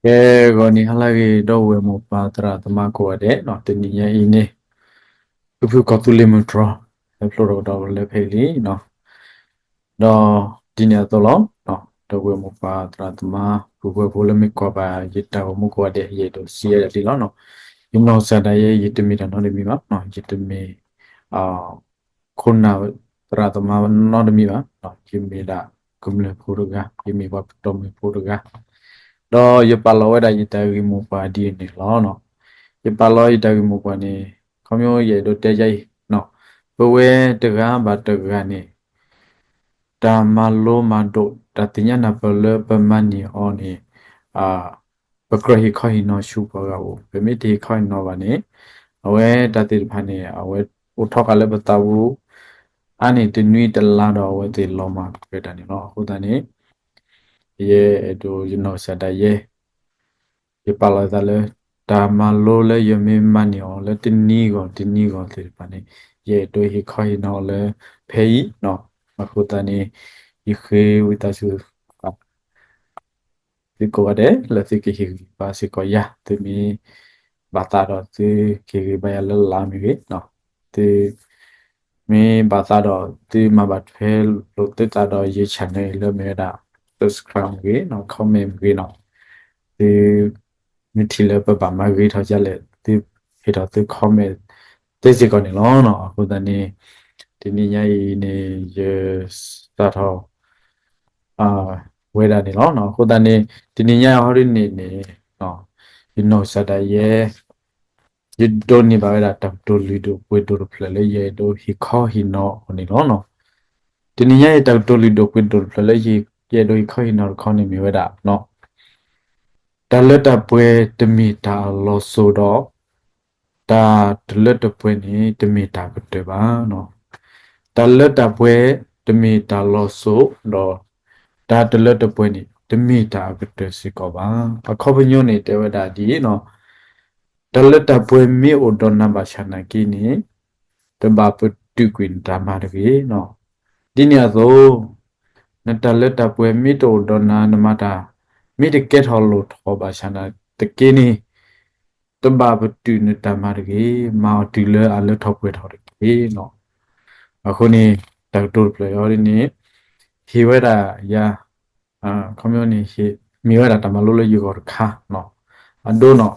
အဲ ဂီၤနံၤဟါလၢအဂ့ၤ ဒီပုၢ်ဝဲၢ်မိၢ်ပၢ်သရၣ်သမါကိးဂၤဒဲးနီၤ, တနံၤညါအံၤန့ၣ် ဖုဖုကီၢ်သူလ့ၤမုၢ်တြီၤ ဟဲဖျိထီၣ်ကဒီးလၢဖဲအံၤလံနီၤ, ဒီးဒ်န့ၣ်အသိးလီၤ, ဒီပုၢ်ဝဲၢ်မိၢ်ပၢ်သရၣ်သမါ ပုၢ်ဝဲၢ်ဖိလၢမ့ၢ်ကွၢ်ဘၣ်ယတၢ်ဂီၤမူကိးဂၤဒဲး ယအဲၣ်ဒိးစံးဝဲဒၣ်ဒ်လီၤနီၤ, ယနီၢ်ကစၢ်ဒၣ်ယဲ ယတမ့ၢ်တၢ်နီတမံၤဘၣ်, ယတမ့ၢ် ခိၣ်နၢ်သရၣ်သမါနီတမံၤဘၣ်, ယမ့ၢ်ဒၣ်ကမျၢၢ်ဖိတဂၤ, ယမ့ၢ်ပှၤပတီၢ်မုၢ်ဖိတဂၤ, ဒီးယပာ်လီၤဝဲဒၣ်ယတၢ်ဂ့ၢ်မိၢ်ပှၢ်ဒ်အံၤန့ၣ်လီၤ. ယပာ်လီၤယတၢ်ဂ့ၢ်မိၢ်ပှၢ်န့ၣ် ခီဖျိယအဲၣ်ဒိးတဲယၤအံၤ, ပဝဲတဂၤဘၣ်တဂၤန့ၣ် တၢ်မၤလိမၤဒိး တၢ်သ့ၣ်ညါနၢ်ပၢၢ်လၢပမၤန့ၢ်အီၤန့ၣ် ပကြၢးဟ့ၣ်ခီဟ့ၣ်နီၤဆူပှၤဂၤအအိၣ်, ပမ့ၢ်တဟ့ၣ်ခီဟ့ၣ်နီၤဘၣ်န့ၣ် အဝဲတၢ်သ့ၣ်တဖၣ်န့ၣ် အဝဲအိၣ်ထီၣ်ဃာ်လၢပသးပူၤ အါန့ၢ်တနွံတလါဒီးအဝဲသ့ၣ်လီၤမၢ်ကွံာ်တၢ်န့ၣ်လီၤ. အဃိသတးန့ၣ် ယအဲၣ်ဒိးယနီၢ်ကစၢ်ဒၣ်ယဲ ယပာ်လီၤယသးလၢ တၢ်မၤလိလၢယမ့ၢ်မၤန့ၢ်အီၤလၢတနံၤဂီၢ်တနံၤဂီၢ်သ့ၣ်တဖၣ်န့ၣ် ယအဲၣ်ဒိးဟ့ၣ်ခီဟ့ၣ်နီၤလၢဖဲအံၤနီၤ, အဃိသတးန့ၣ် ယဃ့ဝံသးစူၤ သုကိးဂၤဒဲးလၢသုကဟ့ၣ်ဂံၢ်ဘါစ့ၢ်ကီးယၤ, သုမ့ၢ်ဘၣ်သးဒီးသုကဟ့ၣ်ဂံၢ်ဘါယၤလၢလၢမ့ၢ်ဂ့ၤ, သုမ့ၢ်ဘၣ်သးဒီးသုမၤဘၣ်ထွဲလိာ်သုသးဒီးယ channel လၢမ့ၢ်ဝဲဒၣ် subscribe မ့ၢ်ဂ့ၤနီၤ, comment မ့ၢ်ဂ့ၤနီၤ, သုမ့ၢ်ထံၣ်လၢပဘၣ်မၤဂ့ၤထီၣ်ဒ်လဲၣ် သုဟ့ၣ်ထီၣ်သု comment သ့စ့ၢ်ကီးန့ၣ်လီၤ. အဃိသတးန့ၣ် တနံၤညါအံၤန့ၣ် ယစးထီၣ် ဝဲဒၣ်န့ၣ်လီၤ. အဃိသတးန့ၣ် တနံၤညါအံၤဟီဒ်န့ၣ်န့ၣ် ယနီၢ်ကစၢ်ဒၣ်ယဲ ယဒိးန့ၢ်ဘၣ်ဝဲဒၣ်တၢ်ကတိၤလုၢ်ဒိၣ်ပှ့ၤဒိၣ်တဖျၢၣ်လၢယအဲၣ်ဒိးဟ့ၣ်ခီဟ့ၣ်နီၤအီၤန့ၣ်လီၤ. တနံၤညါအံၤတၢ်ကတိၤလုၢ်ဒိၣ်ပှ့ၤဒိၣ်တဖျၢၣ်လၢယအဲၣ်ဒိးဟ့ၣ်ခီဟ့ၣ်နီၤတခီန့ၣ်မ့ၢ်ဝဲဒၣ် တၢ်လၢတၢ်ပှဲၤတမ့ၢ်တၢ်အလီၤစိၤဒီး တၢ်တလၢတပှဲၤန့ၣ် တမ့ၢ်တၢ်ကတၢၢ်ဘၣ်. တၢ်လၢတၢ်ပှဲၤတမ့ၢ်တၢ်လီၤစိၤဒီး တၢ်တလၢတပှဲၤန့ၣ် တမ့ၢ်တၢ်အကတၢၢ်စ့ၢ်ကီးဘၣ်. အခီပညီန့ၣ်တဲဝဲဒၣ်ဒ်အံၤနီၤ, တၢ်လၢတၢ်ပှဲၤမ့ၢ်အိၣ်ဒီးနၤဘၣ်ဆၣ်နာ်က့န့ၣ် တဘၣ်ပတုာ်ကွံာ်နတၢ်မၤတဂ့ၤနီၤ. ဒ်န့ၣ်အသိး နတၢ်လၢတၢ်ပှဲၤမ့ၢ်တအိၣ်ဒီးနၤ နမၤတၢ် မ့ၢ်တကဲထီၣ်လိၣ်ထီၣ်ဘၣ်ဆၣ်နာ်သက့န့ၣ် တဘၣ်ပတုာ်နတၢ်မၤတဂ့ၤ, မၤအီၤတုၤလၢအလၢထီၣ်ပှဲၤထီၣ်တက့ၢ်နီၤ. အဃိန့ၣ် တၢ်ကတိၤတဖျၢၣ်အံၤန့ၣ် ဟ့ၣ်ဝဲဒၣ်ယၤ ခီပညီန့ၣ် မ့ၢ်ဝဲဒၣ်တၢ်မၤလိလၢယဂီၢ်တခါနီၤ. အဒိနီၤ,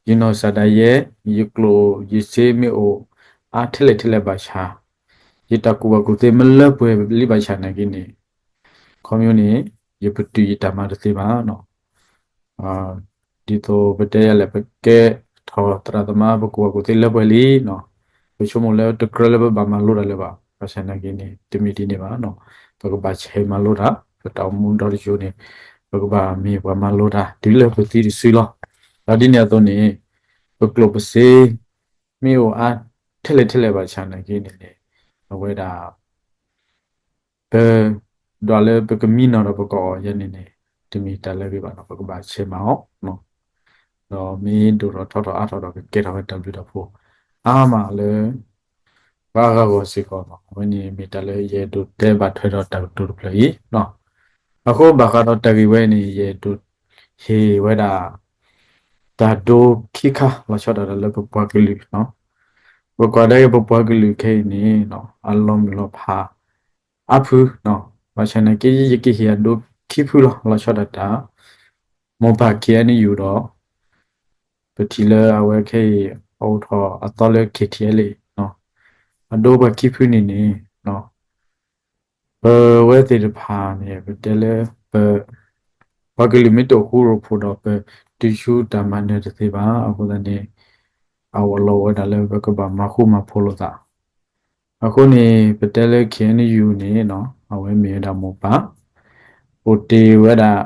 ယနီၢ်ကစၢ်ဒၣ်ယဲ ယကျိာ်ယစ့ မ့ၢ်အိၣ်အါထဲလဲၣ်ထဲလဲၣ်ဘၣ်ဆၣ်, ယတၢ်ကူၣ်ဘၣ်ကူၣ်သ့မ့ၢ်လၢပှဲၤလံဘၣ်ဆၣ်နာ်က့န့ၣ်, ခီပညီန့ၣ် ယပတုာ်ယတၢ်မၤတသ့ဘၣ်နီၤ. ဒ်သိးပတဲယၤလဲၣ် ပကဲထီၣ်သရၣ်သမါ ပကူၣ်ဘၣ်ကူၣ်သ့လၢပှဲၤလံနီၤ, ပဆိကမိၣ်လၢတကြၢးလၢပဘၣ်မၤလိတၢ်လၢၤဘၣ်, ဘၣ်ဆၣ်နာ်က့န့ၣ် တမ့ၢ်ဒ်န့ၣ်ဘၣ်နီၤ. ပကဘၣ်ဆဲးမၤလိတၢ်, ပတၢ်အိၣ်မူဒီတစိၤန့ၣ် ပကဘၣ်မ့ၢ်ပှၤမၤလိတၢ် တုၤလၢပသံတစုလီၤ. ဒီးဒ်န့ၣ်အသိးန့ၣ် ပကျိာ်ပစ့ မ့ၢ်အိၣ်အါထဲလဲၣ်ထဲလဲၣ်ဘၣ်ဆၣ်နာ်က့န့ၣ်န့ၣ် အဝဲဒၣ် ပ ဒွးလၢပကမံနီၤဒီးပကအီၣ်ယဲန့ၣ်န့ၣ် တမ့ၢ်တၢ်လၢအဂ့ၤဘၣ်နီၤ, ပကဘၣ်ဆဲးမၤအီၤ, ဒီးမ့ၢ်ဒိၣ်ထီၣ်ထီထီၣ်အါထီၣ်ဒီး ကကဲထီၣ်ဝဲတၢ်ဘျုးတၢ်ဖှိၣ်အါမးလၢ ပှၤအဂၤဂီၢ်စ့ၢ်ကီးနီၤ. အဝဲန့ၣ်မ့ၢ်တၢ်လၢယအဲၣ်ဒိးတဲဘၣ်ထွဲဒီးတၢ်ကတိၤတဖျၢၣ်အံၤနီၤ. အဃိဘၣ်ဃးဒီးတၢ်ဂ့ၢ်ဝဲန့ၣ် ယအဲၣ်ဒိးဟ့ၣ်ဝဲဒၣ် တၢ်ဒိခံခါ လီၤဆီဒၣ်တၢ်လၢပပှၤကလုာ်နီၤ. ပကွၢ်ဒၣ်က့ၤပပှၤကလုာ်ခဲအံၤန့ၣ် အလီၤမုၢ်လီၤဖးအါဖုနီၤ. ဘၣ်ဆၣ်နာ်က့ ယကဟ့ၣ်အဒိခံဖုလီၤ. လီၤဆီဒၣ်တၢ် မိၢ်ပၢ် ခ့ၣ်အဲၣ်ယူၣ် ဒီး ပထံၣ်လၢအဝဲခဲအံၤ အအိၣ်ထီၣ်အသီလၢ ခ့ၣ်ထံၣ်အဲၣ်လ့ၣ် အဒိပှၤခံဖုန့ၣ်န့ၣ် ပဝဲသ့ၣ်တဖၣ်န့ၣ် ပတဲလၢပ ပှၤကလုာ်မ့ၢ်တအိၣ်ဃူအိၣ်ဖိးဒီး ပတုၤဆူတၢ်မၤနၢၤတသ့ဘၣ်. အဃိသတးန့ၣ် အဝဲလီၤဝဲဒၣ်လၢပကဘၣ်မၤဃူမၤဖိးလိာ်သး အဃိန့ၣ် ပတဲလၢ ခ့ၣ်အဲၣ်ယူၣ် န့ၣ် အဝဲမ့ၢ်ဝဲဒၣ်မိၢ်ပၢ် အိၣ်တ့ၢ်ဝဲဒၣ်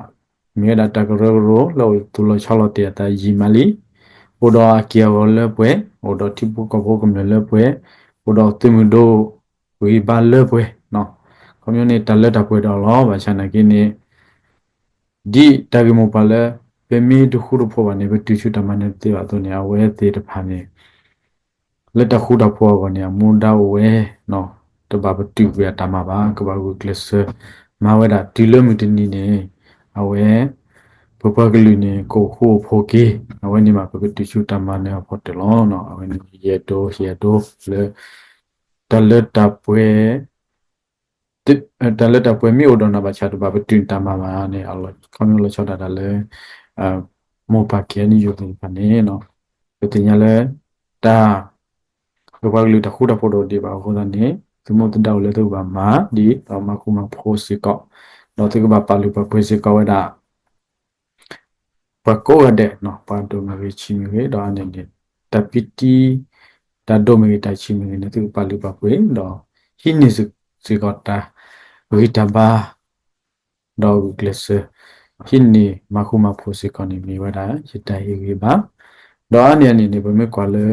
မ့ၢ်ဝဲဒၣ်တၢ်ကရၢကရိလၢအိၣ်သူၣ်လီၤဆီလီၤတ့ၢ်အသးယံာ်မးလံ. အိၣ်ဒီးအက့ၢ်အဂီၤလၢပှဲၤ, အိၣ်ဒီးထံဖိကီၢ်ဖိကမျၢၢ်လၢပှဲၤ, အိၣ်ဒီးသုးမုၢ်ဒိၣ်ဂံၢ်ဘါလၢပှဲၤ, ခီပညီန့ၣ် တၢ်လၢတၢ်ပှဲၤဒီးလီၤ. ဘၣ်ဆၣ်နာ်က့န့ၣ် ဒ်တၢ်ဂ့ၢ်မိၢ်ပၢ်လၢ ပမ့ၢ်တဃူတဖိးဘၣ်န့ၣ် ပတုၤဆူတၢ်မၤနၢၤတသ့ဘၣ်အသိးန့ၣ် အဝဲသ့ၣ်တဖၣ်န့ၣ် လၢတၢ်ဃူတၢ်ဖိးအဂီၢ်န့ၣ် အမူဒါအိၣ်ဝဲ, တဘၣ်ပတုာ်ကွံာ်အတၢ်မၤဘၣ်, ကဘၣ်ဂုာ်ကျဲးစၢးမၤဝဲဒၣ် တုၤလၢမုၢ်တနံၤန့ၣ် အဝဲ ပပှၤကလုာ်န့ၣ် ကအိၣ်ဃူအိၣ်ဖိးက့ၤ, အဝဲန့ၣ်မး ပကတုၤဆူတၢ်မၤနၢၤအဖီတၢၢ်လီၤ. အဝဲန့ၣ် ယအဲၣ်ဒိး ယအဲၣ်ဒိးလၢ တၢ်လၢတၢ်ပှဲၤ တၢ်လၢတၢ်ပှဲၤမ့ၢ်အိၣ်ဒီးနၤဘၣ်ဆၣ် တဘၣ်ပတုာ်တၢ်မၤဘၣ်န့ၣ် ခီဖျိလီၤဆီဒၣ်တၢ်လၢ မိၢ်ပၢ် ခ့ၣ်အဲၣ်ယူၣ် သ့ၣ်တဖၣ်န့ၣ် ပသ့ၣ်ညါလၢ တၢ် ပပှၤကလုာ်တၢ်ဃူတၢ်ဖိးတအိၣ်ဒံးဘၣ်အဃိသတးန့ၣ် သုမူသုဒါအိၣ်လၢသုကဘၣ်မၤဒ်သိးမၤဃူမၤဖိးစ့ၢ်ကီး, ဒီးသုကဘၣ်ပာ်လုၢ်ပာ်ပှ့ၤစ့ၢ်ကီးဝဲဒၣ် ပှၤကိးဂၤဒဲး ပှၤဒိၣ်မ့ၢ်ဂ့ၤဆံးမ့ၢ်ဂ့ၤ, ဒီးအန့ၣ်န့ၣ် တၢ်ပံတံ တၢ်ဒိၣ်မ့ၢ်ဂ့ၤတၢ်ဆံးမ့ၢ်ဂ့ၤန့ၣ် သုကပာ်လုၢ်ပာ်ပှ့ၤ ဒီးဟံးန့ၢ်စ့ၢ်ကီးတၢ်ဂံၢ်တၢ်ဘါ ဒီးဂုာ်ကျဲးစၢး ဟံးန့ၢ်မၤဃူမၤဖိးစ့ၢ်ကီးန့ၣ် မ့ၢ်ဝဲဒၣ်ယတၢ်ဟ့ၣ်ဂံၢ်ဘါ, ဒီးအါန့ၢ်အန့ၣ်န့ၣ် ပမ့ၢ်ကွၢ်လၢ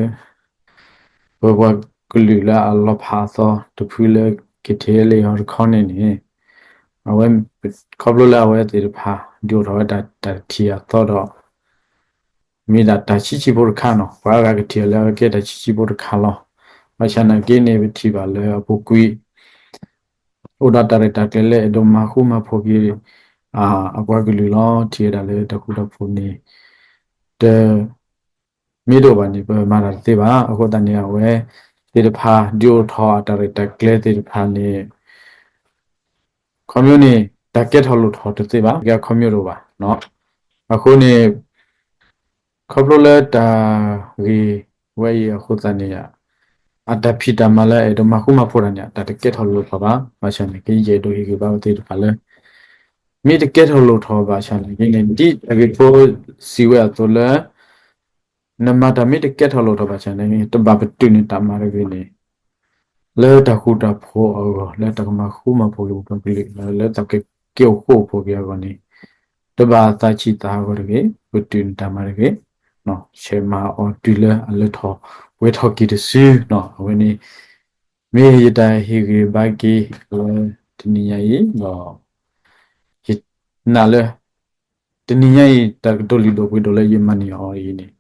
ပပှၤကလုာ်လၢအလီၤဖးအသီတဖုလၢ က့ၤထဲလၢအီၤတခီန့ၣ်န့ၣ် အဝဲ ခီဖျိလၢအဝဲသ့ၣ်တဖၣ် ဒုးအိၣ်ထီၣ်ဝဲဒၣ်တၢ်ထံၣ်အသီဒီး မ့ၢ်ဒၣ်တၢ်ဆံးဆံးဖိတခါနီၤ, ပှၤအါဂၤကထံၣ်အီၤလၢအဝဲကဲတၢ်ဆံးဆံးဖိတခါလီၤ. ဘၣ်ဆၣ်နာ်က့န့ၣ် ပထံၣ်ဘၣ်လၢအပူၤကွံာ် အိၣ်ဒီးတၢ်ရဲၣ်တၢ်ကျဲၤလၢအဲၣ်ဒိးမၤဃူမၤဖိးက့ၤ အပှၤကလုာ်လီၤ. ထံၣ်ဝဲဒၣ်လၢတၢ်ဃူတၢ်ဖိးန့ၣ် တ မ့ၢ်တအိၣ်ဘၣ်န့ၣ် ပမၤတၢ်တသ့ဘၣ်. အဃိသတးန့ၣ် အဝဲသ့ၣ်တဖၣ် ဒုးအိၣ်ထီၣ်အတၢ်ရဲၣ်တၢ်ကျဲၤသ့ၣ်တဖၣ်န့ၣ် ခီဖျိန့ၣ် တၢ်ကဲထီၣ်လိၣ်ထီၣ်တသ့ဘၣ်, ကဲခီဖျိတအိၣ်ဘၣ်. အဃိန့ၣ် ခီဖျိလၢတၢ်ဂ့ၢ်ဝဲအံၤအဃိသတးန့ၣ် အတၢ်ဖံးတၢ်မၤလၢအဲၣ်ဒိးမၤဃူမၤဖိးတၢ်န့ၣ် တၢ်တကဲထီၣ်လိၣ်ထီၣ်ဘၣ်. ဘၣ်ဆၣ်နာ်က့ ယအဲၣ်ဒိးဟ့ၣ်ဂံၢ်ဘါဝဲသ့ၣ်တဖၣ်လၢ မ့ၢ်တကဲထီၣ်လိၣ်ထီၣ်ဘၣ်ဆၣ်နာ်က့န့ၣ် ဒ်အဂ့ၢ်ဖိစံးဝဲအသိးလၢ နမၤတၢ်မ့ၢ်တကဲထီၣ်လိၣ်ထီၣ်ဘၣ်ဆၣ်နာ်က့ တဘၣ်ပတုာ်န့ၢ်တၢ်မၤတဂ့ၤန့ၣ် လၢတၢ်ဃူတၢ်ဖိးအဂီၢ် လၢတၢ်ကမၤဃူမၤဖိးက့ၤပပှၤကလုာ် လၢတၢ်ကက့ၤအိၣ်ဃူအိၣ်ဖိးက့ၤအဂီၢ်န့ၣ် တဘၣ်သးဆံးသးဟးဂီၤတဂ့ၤ, ပတုာ်န့ၢ်တၢ်မၤတဂ့ၤ, ဆဲးမၤအီၤတုၤလၢအလၢထီၣ်ပှဲၤထီၣ်က့ၤတစုနီၤ. အဝဲန့ၣ် မ့ၢ်ယတၢ်ဟ့ၣ်ဂံၢ်ဘါက့ၤလၢတနံၤညါအံၤဒီး ယနာ်လၢ တနံၤညါအံၤ တၢ်ကတိၤလုၢ်ဒိၣ်ပှ့ၤဒိၣ်လၢယမၤန့ၢ်အီၤအံၤန့ၣ်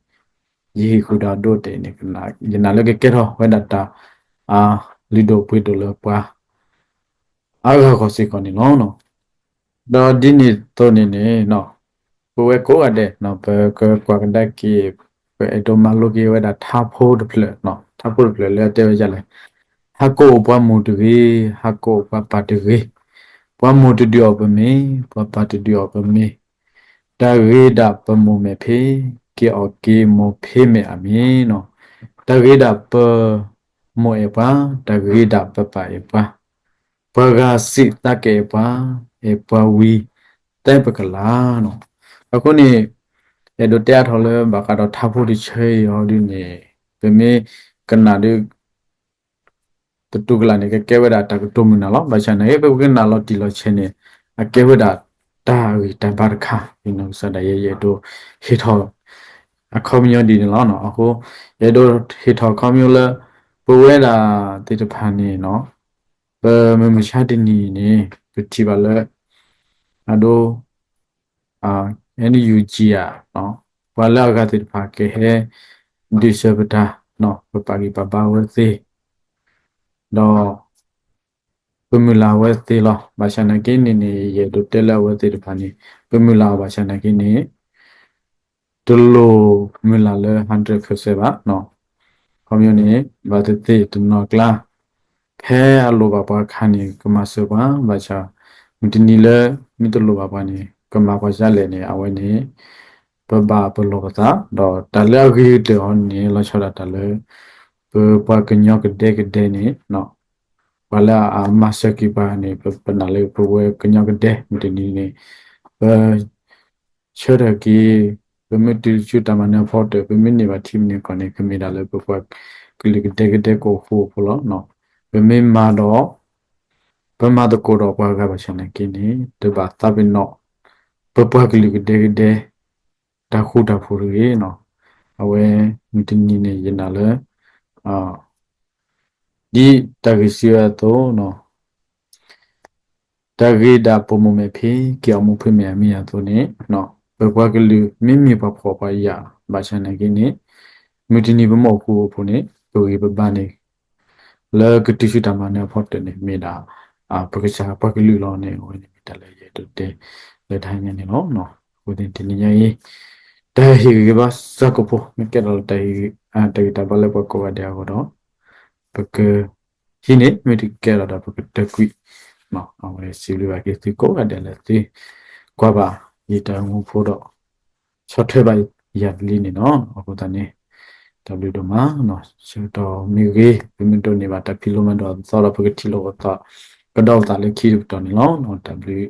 ယဟ့ၣ်ဃုာ်ဒီးအဒိတဲာ်န့ၣ် ယနာ်လၢကကဲထီၣ်ဝဲဒၣ်တၢ် လုၢ်ဒိၣ်ပှ့ၤဒိၣ်လၢပှၤ အါဂၤဂီၢ်စ့ၢ်ကီးန့ၣ်လီၤ. ဒီးဒ်န့ၣ်အသိးန့ၣ်န့ၣ် ပဝဲကိးဂၤဒဲး ပကကွၢ်ကဒါက့ၤ ပအဲၣ်ဒိးမၤလိက့ၤဝဲဒၣ်ထါဖိတဖျၢၣ်, ထါဖိတဖျၢၣ်လၢအတဲဝဲဒ်လဲၣ်, ဟးကိးအိၣ်ပှၤမိၢ်တဂ့ၤ, ဟးကိးအိၣ်ပှၤပၢ်တဂ့ၤ, ပှၤမိၢ်တဒုးအီၣ်ပမ့ၤ, ပှၤပၢ်တဒုးအီၣ်ပမ့ၤ, တၢ်ဂ့ၤဒၣ်ပမိၢ်မဲာ်ဖံး, က့ၤအီၣ်က့ၤမိၢ်ဖံးမဲာ်အမ့ၤနီၤ, တၢ်ဂ့ၤဒၣ်ပမိၢ်အဲၣ်ပှၤ, တၢ်ဂ့ၤဒၣ်ပပၢ်အဲၣ်ပှၤ ပှၤဂၤစံးသးကအဲၣ်ပှၤ, အဲၣ်ပှၤဝံၤ သဲပကလၤနီၤ. အဃိန့ၣ် အဲၣ်ဒိးတဲအါထီၣ်လၢဘၣ်ဃးဒီးထါဖိတဆၢအံၤအီၤဒ်န့ၣ် ပမ့ၢ်ကနၣ်ဒ် သတူၢ်ကလာ်န့ၣ် ကကဲဝဲဒၣ်တၢ်ကတိၤမုၢ်နၤလီၤ. ဘၣ်ဆၣ်နာ်က့ ပကနၣ်လီၤတံၢ်လီၤဆဲးန့ၣ် အကဲဝဲဒၣ်တၢ်ဂံၢ်တၢ်ဘါတခါ, နီၢ်ကစၢ်ဒၣ်ယဲ ယအဲၣ်ဒိးဟ့ၣ်ထီၣ် အခီပညီဒ်န့ၣ်လီၤ. အဃိ ယအဲၣ်ဒိးဟ့ၣ်ထီၣ်အခီပညီလၢ ပဝဲဒၣ်သ့ၣ်တဖၣ်န့ၣ်နီၤ ပမုၢ်မဆါတနံၤန့ၣ် ပထံၣ်ဘၣ်လၢ အဒိ NUG ဧါ, ပှၤလၢအဂၤသ့ၣ်တဖၣ်ကဟဲ ဒုးစၢၤပတၢ်, ပပာ်ဂံၢ်ပာ်ဘါအဝဲသ့ၣ်, ဒီး ပမုၢ်လၢ်အဝဲသ့ၣ်လီၤ. ဘၣ်ဆၣ်နာ်က့န့ၣ်န့ၣ် ယအဲၣ်ဒိးတဲလၢအဝဲသ့ၣ်တဖၣ်န့ၣ် ပမုၢ်လၢ်အီၤဘၣ်ဆၣ်နာ်က့န့ၣ် တလိၣ်မုၢ်လၢ်လၢ hundred percent ဘၣ်. ခီပညီန့ၣ် ဘၣ်သ့ၣ်သ့ၣ်တနီၤကျါ ဖဲအလိၣ်ဘၣ်ပှၤအခါန့ၣ် ကမၤစၢၤပှၤ, ဘၣ်ဆၣ် မုၢ်တနံၤလၢ မ့ၢ်တလိၣ်ဘၣ်ပှၤန့ၣ် ကမၤပှၤဒ်လဲၣ်န့ၣ် အဝဲန့ၣ် ပဘၣ်ပလီၢ်ပသး, ဒီးတၢ်လၢအဂ့ၤကတၢၢ်အီၤန့ၣ် လီၤဆီဒၣ်တၢ်လၢ ပပှၤကညီကဒဲကဒဲန့ၣ် ပှၤလၢအမၤစၢၤက့ၤပှၤန့ၣ် ပနာ်လၢပဝဲကညီကဒဲ မုၢ်တနံၤန့ၣ် ပ ဆၢထၢၣ်က့ၤ ပမ့ၢ်တုၤဆူတၢ်မၤနၢၤအဖီတၢၣ် ပမ့ၢ်န့ၢ်ဘၣ်ထံမုၢ်န့ၢ်ကီၢ်န့ၣ် ကမ့ၢ်ဒၣ်လၢပပှၤကလုာ်ကဒဲကဒဲကအိၣ်ဃူအိၣ်ဖိးလီၤ. ပမ့ၢ်မၤဒီး ပမၤသကိးဒီးပှၤဂၤဘၣ်ဆၣ်နာ်က့န့ၣ် တဘၣ်သးပ့ၤနီၣ် ပပှၤကလုာ်ကဒဲကဒဲ တၢ်ဃူတၢ်ဖိးတဂ့ၤ. အဝဲမုၢ်တနံၤန့ၣ် ယနာ်လၢ ဒ်တၢ်ဂ့ၢ်စံးဝဲအသိး တၢ်ဂ့ၤဒၣ်ပမိၢ်မဲာ်ဖံး က့ၤအီၣ်မိၢ်ဖံးမဲာ်အမ့ၢ်အသိးန့ၣ် ပပှၤကလုာ်မ့မ့ၢ်ပှၤဖှီၣ်ပှၤယာ်ဘၣ်ဆၣ်နာ်က့န့ၣ် မုၢ်တနံၤပမ့ၢ်အိၣ်ဃူအိၣ်ဖိးန့ၣ် ပဂံၢ်ပဘါန့ၣ် လၢကတုၤဆူတၢ်မၤနၢၤအဖီတၢၣ်န့ၣ် မ့ၢ်ဒၣ် ပကစၢ်ပှၤကလုာ်လီၤန့ၣ် အဝဲန့ၣ်မ့ၢ်တၢ်လၢယအဲၣ်ဒိးတဲ လၢတဟါညါန့ၣ်လီၤ. အဃိသတးန့ၣ် တနံၤညါအံၤ တၢ်ဟ့ၣ်ဂံၢ်ဘါဆၢကိာ်ဖိ မ့ၢ်ကဲထီၣ်တၢ်ဂံၢ်တၢ်ဘါလၢပှၤကိးဂၤဒဲးအဂီၢ်ဒီး ပကဟံးန့ၢ်, မ့ၢ်တကဲထီၣ်ဒီးပကတၢၢ်ကွံာ်. အဝဲစံးဘျုးဘၣ်က့ၤသုကိးဂၤဒဲးလၢသုကွၢ်ဘၣ်ယတၢ်မူဖိဒီး ဆီၣ်ထွဲဘၣ်ယၤလံန့ၣ်လီၤ. အဃိသတးန့ၣ် တၢ်ဘျုးဒိၣ်မး, ဆၢကတီၢ်မ့ၢ်ဂ့ၤ ပမ့ၢ်ဒိးန့ၢ်ဘၣ်တၢ်ဖံးလိမၤဒိးအသီဒီး ပကထံၣ်လိာ်ပသးကဒီးပသးလၢခံတပတီၢ်န့ၣ်လီၤ. တၢ်ဘျုး